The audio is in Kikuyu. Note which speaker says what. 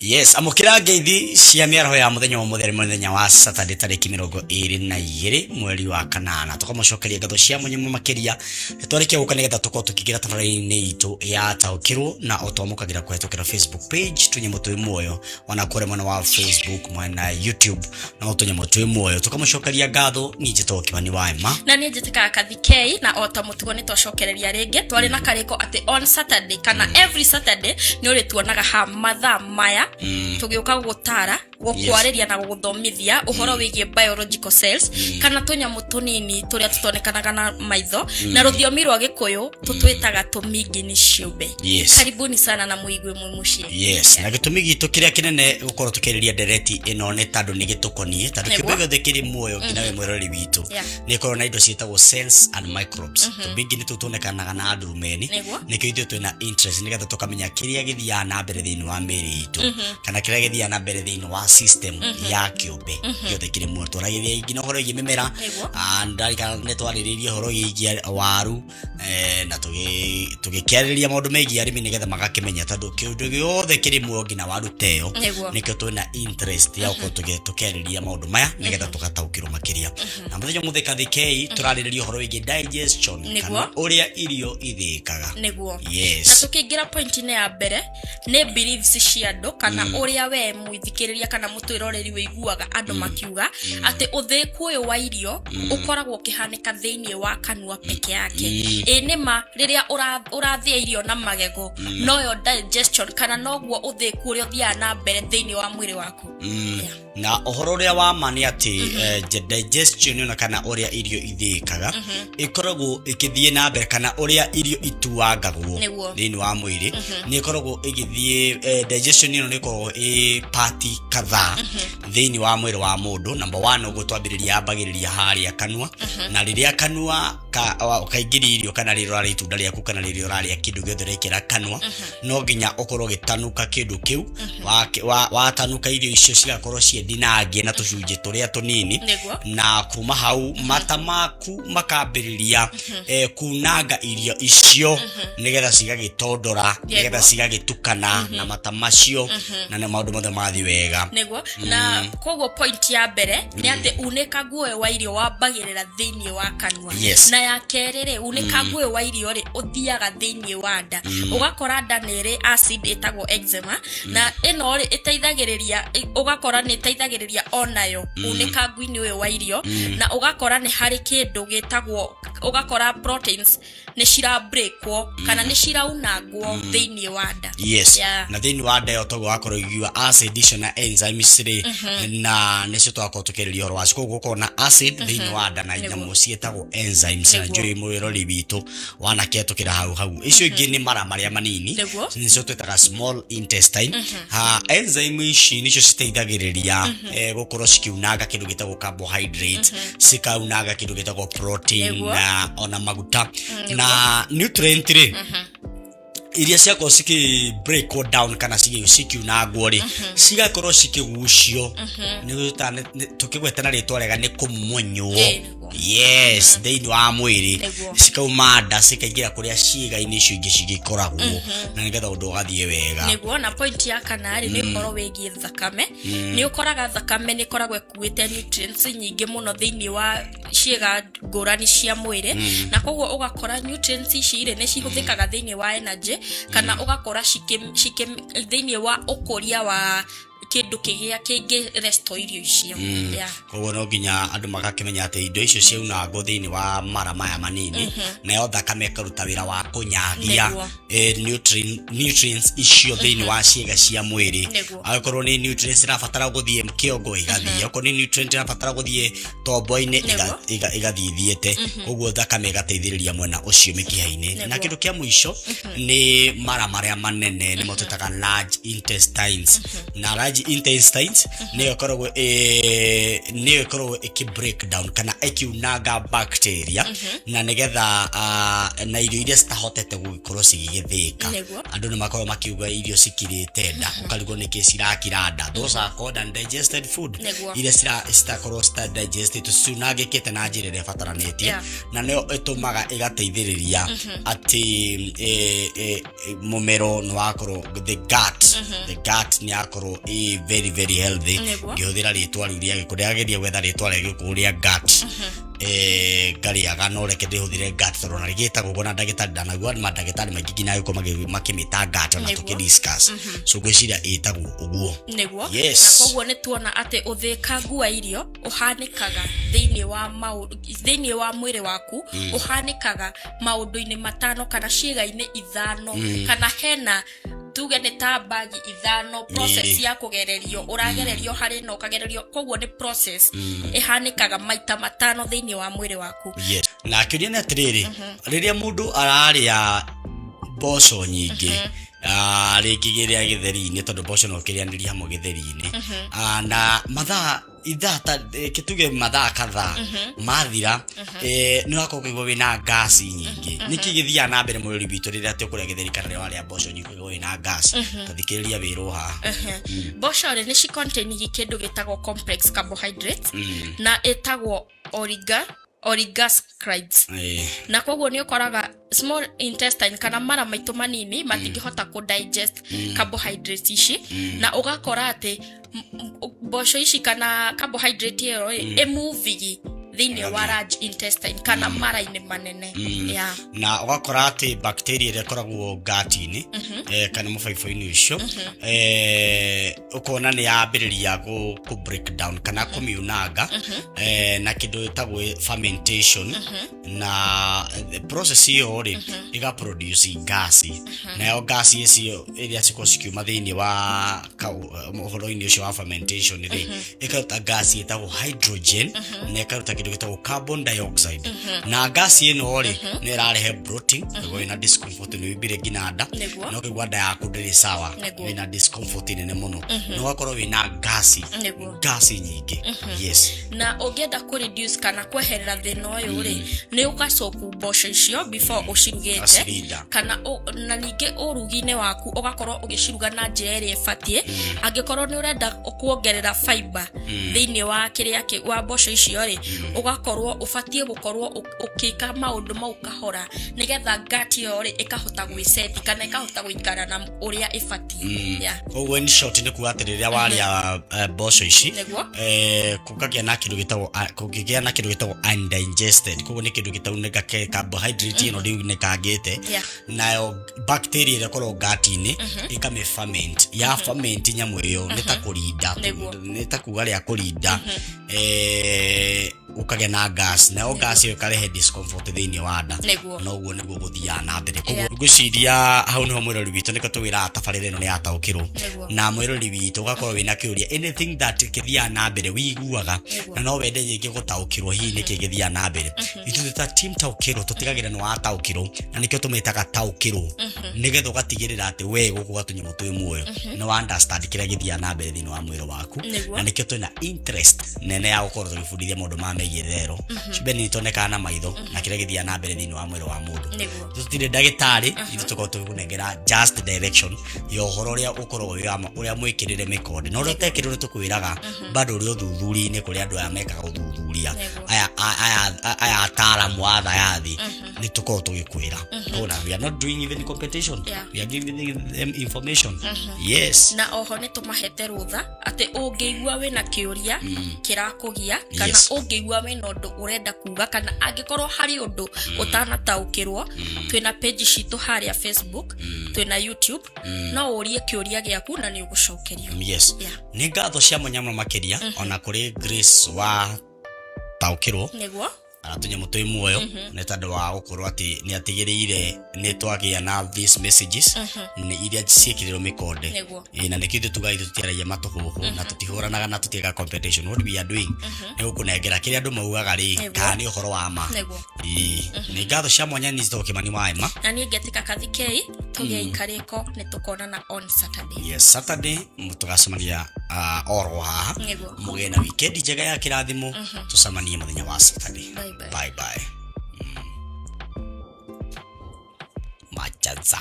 Speaker 1: Yes, amũkĩra ngeithi cia mĩaraho ya mũthenya wa mũtheri, mũthenya wa Saturday, tarĩki 22 mweri wa kanana. Tũkamũcokeria ngatho cia mwanya mũno makĩria twarĩkia gũka nĩgetha tũkorwo tũkĩingĩra tabarĩra-inĩ itũ ya Taũkĩrwo, na ũtwamũkagĩra kũhetũkĩra Facebook page Tũnyamũ Twĩ Muoyo, ona kũrĩa mwena wa Facebook, mwena YouTube no Tũnyamũ Twĩ Muoyo. Tũkamũcokeria ngatho. Niĩ njĩtagwo Kĩmani wa Emma.
Speaker 2: Na niĩ njĩtĩkaga Kathikei, na o ta mũtugo nĩ twacokereria rĩngĩ. Twarĩ na karĩko atĩ on Saturday kana every Saturday nĩ ũrĩtuonaga ha mathaa maya tũgĩũka gũgũtara, gũkwarĩria na gũgũthomithia ũhoro wĩgiĩ biological cells kana tũnyamũ tũnini tũrĩa tũtonekanaga na maitho, na rũthiomi rwa Gĩkũyũ tũtwĩtaga tũmingini ciũmbe. Karibuni sana na mũigue mwĩ mũciĩ.
Speaker 1: Yes, na gĩtũmi gitũ kĩrĩa kĩnene gũkorwo tũkĩarĩria ndereti ĩno nĩ tondũ nĩ gĩtũkoniĩ, tondũ kĩũmbe gĩothe kĩrĩ muoyo, nginya we mwĩroreri witũ, nĩ ĩkoragwo na indo ciĩtagwo cells and microbes. Tũmbingi nĩ tũu tuonekanaga na ndurumeni. Nĩkĩo ithuĩ twĩna interest nĩgetha tũkamenya kĩrĩa gĩthiaga na mbere thĩinĩ wa mĩĩrĩ itũ kana kĩrĩa gĩthiaga na mbere thĩinĩ wa system ya kĩũmbe gĩothe kĩrĩ muoyo. Twaragĩrĩria nginya ũhoro wĩgiĩ mĩmera. Ndarikana nĩ twarĩrĩirie ũhoro wĩgiĩ waru na tũgĩkĩarĩrĩria maũndũ megiĩ arĩmi nĩgetha magakĩmenya, tondũ kĩũndũ gĩothe kĩrĩ muoyo, nginya waru ta ĩyo. Nĩkĩo twĩna interest ya gũkorwo tũkĩarĩrĩria maũndũ maya nĩgetha tũgataũkĩrwo makĩria. Na mũthenya ũmũthĩ, Kathikei, tũrarĩrĩria ũhoro wĩgiĩ digestion kana ũrĩa irio ithĩĩkaga.
Speaker 2: Na tũkĩingĩra point-inĩ ya mbere nĩ beliefs cia andũ kana ũrĩa we mũithikĩrĩria kana mũtwĩroreri wĩiguaga andũ makiuga atĩ ũthĩku ũyũ wa irio ũkoragwo ũkĩhanĩka thĩinĩ wa kanua peke yake. Ĩ nĩ ma rĩrĩa ũrathĩa irio na magego noyo digestion kana noguo ũthĩku ũrĩa ũthiaga na mbere thĩinĩ wa mwĩrĩ waku? Yeah.
Speaker 1: Na ũhoro ũrĩa wa ma nĩ atĩ digestion ĩno kana ũrĩa irio ithĩĩkaga ĩkoragwo ĩkĩthiĩ na mbere, kana ũrĩa irio ituangagwo thĩinĩ wa mwĩrĩ nĩ ĩkoragwo ĩgĩthiĩ, digestion ĩno nĩ ĩkoragwo ĩ part kadhaa thĩinĩ wa mwĩrĩ wa mũndũ. Number one, ũguo twambĩrĩria, yambagĩrĩria harĩa kanua, na rĩrĩa kanua kaingĩria irio kana rĩrĩa ũrarĩa itunda rĩaku kana rĩrĩa ũrarĩa kĩndũ gĩothe ũrekĩra kanua, no nginya ũkorwo ũgĩtanuka kĩndũ kĩu. Watanuka irio icio cigakorwo ciĩ ndinangie na tũcunjĩ tũrĩa tũnini. Na kuma hau mata maku makambĩrĩria kunanga irio icio nĩgetha cigagĩtondora, nĩgetha cigagĩtukana na mata macio na nĩ maũndũ mothe mathiĩ wega.
Speaker 2: Nĩguo, na koguo point ya mbere nĩ atĩ unĩkangu ũyũ wa irio wambagĩrĩra thĩinĩ wa kanua. Na ya kerĩ rĩ, unĩkangu ũyũ wa irio rĩ, ũthiaga thĩinĩ wa nda, ũgakora nda nĩ ĩrĩ acid ĩtagwo eczema, na ĩno rĩ ĩteithagĩrĩria, ũgakora nĩ ĩteithagĩrĩria onayo unĩkangu-inĩ ũyũ wa irio, na ũgakora nĩ harĩ kĩndũ gĩtagwo, ũgakora proteins nĩ cira breakwo kana nĩ ciraunangwo thĩinĩ wa nda.
Speaker 1: Na thĩinĩ wa nda ĩyo toguo wakorwo ũkiuga acid icio na enzymes rĩ, na nĩcio twakorwo tũkĩarĩria ũhoro wacio. Koguo gũkorwo na acid thĩinĩ wa nda na nyamũ ciĩtagwo enzymes, na njũĩ mwĩrori witũ wanakĩhetũkĩra hau hau. Icio ingĩ nĩ mara marĩa manini, nĩcio twĩtaga small intestine. Ha enzyme ici nĩcio citeithagĩrĩria gũkorwo cikiunanga kĩndũ gĩtagwo carbohydrate, cikaunanga kĩndũ gĩtagwo protein na ona maguta na nutrient rĩ iria ciakorwo cikĩ breakwo down kana cikiunangwo rĩ, cigakorwo cikĩgucio, tũkĩgweta na rĩtwa rĩega nĩ kũmunywo. Yes, thĩinĩ wa mwĩrĩ. Cikauma nda cikaingĩra kũrĩa ciĩga-inĩ icio ingĩ cigĩkoragwo na nĩgetha ũndũ ũgathiĩ wega.
Speaker 2: Nĩguo, na point ya kana rĩ, nĩ ũhoro wĩgiĩ thakame. Nĩ ũkoraga thakame nĩ ĩkoragwo ĩkuĩte nutrients nyingĩ mũno thĩinĩ wa ciĩga ngũrani cia mwĩrĩ, na koguo ũgakora nutrients ici rĩ nĩ cihũthĩkaga thĩinĩ wa energy kana ũgakora cikĩ thĩinĩ wa ũkũria wa kĩndũ kĩgĩa kĩngĩ restore irio icio. Yeah.
Speaker 1: Koguo no nginya andũ magakĩmenya atĩ indo icio ciaunangwo thĩinĩ wa mara maya manini, nayo thakame ĩkaruta wĩra wa kũnyagia nutrients icio thĩinĩ wa ciĩga cia mwĩrĩ. Angĩkorwo nĩ nutrients irabatara gũthiĩ kĩongo, igathiĩ. Okorwo nĩ nutrient irabatara gũthiĩ tombo-inĩ, igathiĩ ithiĩte. Koguo thakame ĩgateithĩrĩria mwena ũcio mĩkiha-inĩ. Na kĩndũ kĩa mũico nĩ mara marĩa manene, nĩmo twĩtaga large intestines, na large Intestines nĩyo ĩkoragwo nĩyo ĩkoragwo ĩkĩ break down kana ĩkiunanga bacteria na nĩgetha na irio iria citahotete gũgĩkorwo cigĩgĩthĩka. Andũ nĩ makoragwo makiuga irio cikirĩte nda, ũkarigwo nĩkĩ cirakira nda. Those are called undigested food. Iria citakorwo cita digested, ciunangĩkĩte na njĩra ĩrĩa ĩbataranĩtie. Na nĩyo ĩtũmaga ĩgateithĩrĩria atĩ mũmero nĩ wakorwo the gut, the gut nĩ yakorwo ĩ very very healthy. Ngĩhũthĩra rĩtwa rĩu rĩa gĩkũyũ, ndĩrageria gwetha rĩtwa rĩa gĩkũyũ rĩa gut, ngarĩaga, no reke ndĩhũthĩre gut tondũ ona rĩgĩtagwo ũguo na ndagĩtarĩ ndanaigua mandagĩtarĩ maingĩ nginya agĩkorwo makĩmĩta gut ona. Tũkĩ discuss, so ngwĩciria ĩtagwo ũguo.
Speaker 2: Na koguo nĩ tuona atĩ ũthĩkangu wa irio ũhanĩkaga thĩinĩ wa maũndũ thĩinĩ wa mwĩrĩ waku, ũhanĩkaga maũndũ-inĩ matano kana ciĩga-inĩ ithano, kana hena tuge nĩ ta bagi ithano, process ya kũgererio, ũragererio harĩ na ũkagererio, koguo nĩ process ĩhanĩkaga maita matano thĩinĩ wa mwĩrĩ waku.
Speaker 1: Yes. Na kĩũria nĩ atĩrĩrĩ, rĩrĩa mũndũ ararĩa mboco nyingĩ, rĩngĩ gĩrĩa gĩtheri-inĩ, tondũ mboco no ũkĩrĩanĩria hamwe gĩtheri-inĩ, na mathaa ithaa ta kĩtuge mathaa kadhaa mathira, nĩ ũrakorwo ũkĩigua wĩna ngasi nyingĩ, nĩkĩ gĩthiaga na mbere mwĩrĩ witũ rĩrĩa atĩ ũkũrĩa gĩtheri kana rĩrĩa warĩa mboco nyingĩ ũkaigua wĩna ngasi? Tathikĩrĩria wĩrwo haha.
Speaker 2: Mboco rĩ, nĩ ci contain kĩndũ gĩtagwo complex carbohydrates na ĩtagwo oligosaccharides. Na koguo nĩ ũkoraga small intestine kana mara maitũ manini matingĩhota kũ digest carbohydrates ici, na ũgakora atĩ mboco ici kana carbohydrate ĩyo rĩ, ĩmuvigi thĩinĩ wa large intestine kana mara-inĩ manene. Yeah.
Speaker 1: Na ũgakora atĩ bacteria ĩrĩa ĩkoragwo gut-inĩ, kana mũbaibũ-inĩ ũcio, ũkona nĩ yambĩrĩria kũ break down kana kũmiunanga, na kĩndũ gĩtagwo fermentation, na process ĩyo rĩ, ĩga produce gas, nayo gas icio ĩrĩa cikorwo cikiuma thĩinĩ wa ũhoro-inĩ ũcio wa fermentation rĩ, ĩkaruta gas ĩtagwo hydrogen na ĩkaruta kĩndũ gĩtagwo carbon dioxide, na gas ĩno rĩ, nĩ ĩrarehe bloating, nĩguo wĩna discomfort, nĩ ũimbire nginya nda. Na ũkaigua nda yaku ndĩrĩ sawa. Wĩna discomfort nene mũno na ũgakorwo wĩna gasi gasi nyingĩ, yes.
Speaker 2: Na ũngĩenda kũ reduce kana kweherera thĩna ũyũ rĩ, nĩ ũgacoku mboco icio before ũcirugĩte.
Speaker 1: Ũgacirinda.
Speaker 2: Kana na ningĩ ũrugi-inĩ waku ũgakorwo ũgĩciruga na njĩra ĩrĩa ĩbatiĩ. Angĩkorwo nĩ ũrenda kuongerera fiber thĩinĩ wa kĩrĩa wa mboco icio rĩ, ũgakorwo ũbatiĩ gũkorwo ũkĩka maũndũ mau kahora nĩgetha gut ĩyo rĩ, ĩkahota gwĩceti kana ĩkahota gũikara na ũrĩa ĩbatiĩ, yeah.
Speaker 1: Koguo in short nĩ kuga atĩ rĩrĩa warĩa mboco ici, kũngagĩa na kĩndũ gĩtagwo kũngĩgĩa na kĩndũ gĩtagwo undigested, koguo nĩ kĩndũ gĩtaunĩka carbohydrate ĩno rĩunĩkangĩte, nayo bacteria ĩrĩa ĩkoragwo gut-inĩ ĩkamĩ ferment, ya ferment nyamũ ĩyo nĩ ta kũrinda, nĩ ta kuga rĩa kũrinda, ũkagĩa na gas, nayo gas ĩyo ĩkarehe discomfort thĩinĩ wa nda. Na ũguo nĩguo gũthiaga na mbere. Koguo ngwĩciria hau nĩho mwĩrori witũ, nĩkĩo tũwĩraga tabarĩra ĩno nĩ yataũkĩrwo. Na mwĩrori witũ ũgakorwo wĩna kĩũria, anything that kĩthiaga na mbere wĩiguaga na no wende rĩngĩ gũtaũkĩrwo hihi nĩkĩ gĩthiaga na mbere, ithuĩ ta team taũkĩrwo tũtigagĩra nĩ wataũkĩrwo, na nĩkĩo tũmĩtaga taũkĩrwo, nĩgetha ũgatigĩrĩra atĩ we gũkũ gatũnyamũ twĩ muoyo nĩ wa understand kĩrĩa gĩthiaga na mbere thĩinĩ wa mwĩrĩ waku. Na nĩkĩo twĩna interest nene ya gũkorwo tũgĩbundithia maũndũ maya megiĩ thero ciũmbe nini tonekaga na maitho na kĩrĩa gĩthiaga na mbere thĩinĩ wa mwĩrĩ wa mũndũ. Tũtirĩ ndagĩtarĩ, ithuĩ tũkorwo tũgĩkũnengera just direction ya ũhoro ũrĩa ũkoragwo wĩ wa ma, ũrĩa mwĩkĩrĩre mĩkonde, na ũrĩa ũtekĩrĩrwo tũkwĩraga bado ũrĩ ũthuthuria-inĩ kũrĩ andũ aya mekaga ũthuthuria, aya ataaramu a thayathi, nĩ tũkorwo tũgĩkwĩra. Ona we are not doing even competition. We are giving them information, yes.
Speaker 2: Na oho nĩ tũmahete rũtha atĩ ũngĩigua wĩna kĩũria kĩrakũgia kana ũngĩigua wĩna ũndũ ũrenda kuga kana angĩkorwo harĩ ũndũ ũtanataũkĩrwo, twĩna page citũ harĩa Facebook, twĩna YouTube, no ũrie kĩũria gĩaku na nĩ ũgũcokerio.
Speaker 1: Nĩ ngatho cia mwanya mũno makĩria ona kũrĩ Grace wa taũkĩrwo kana tũnyamũ twĩ muoyo, nĩ tondũ wa gũkorwo atĩ nĩ atigĩrĩire nĩ twagĩa na these messages nĩ iria ciĩkĩrĩrwo mĩkonde. Ĩ, na nĩkĩo ithuĩ tugaga ithuĩ tũtiaragia matũhũhũ na tũtihũranaga na tũtiĩkaga competition. What we are doing nĩ gũkũnengera kĩrĩa andũ maugaga rĩ, kana nĩ ũhoro wa ma. Ĩ, nĩ ngatho cia mwanya. Nĩ njĩtagwo Kĩmani wa Emma.
Speaker 2: Na niĩ ngetĩka Kathikei. Tũgĩe ikarĩko, nĩ tũkonana on Saturday.
Speaker 1: Yes, Saturday tũgacemania oro haha.
Speaker 2: Nĩguo.
Speaker 1: Mũgĩe na weekend njega ya kĩrathimo, tũcemanie mũthenya wa Saturday.
Speaker 2: Bye bye.
Speaker 1: Bye bye. Machaza.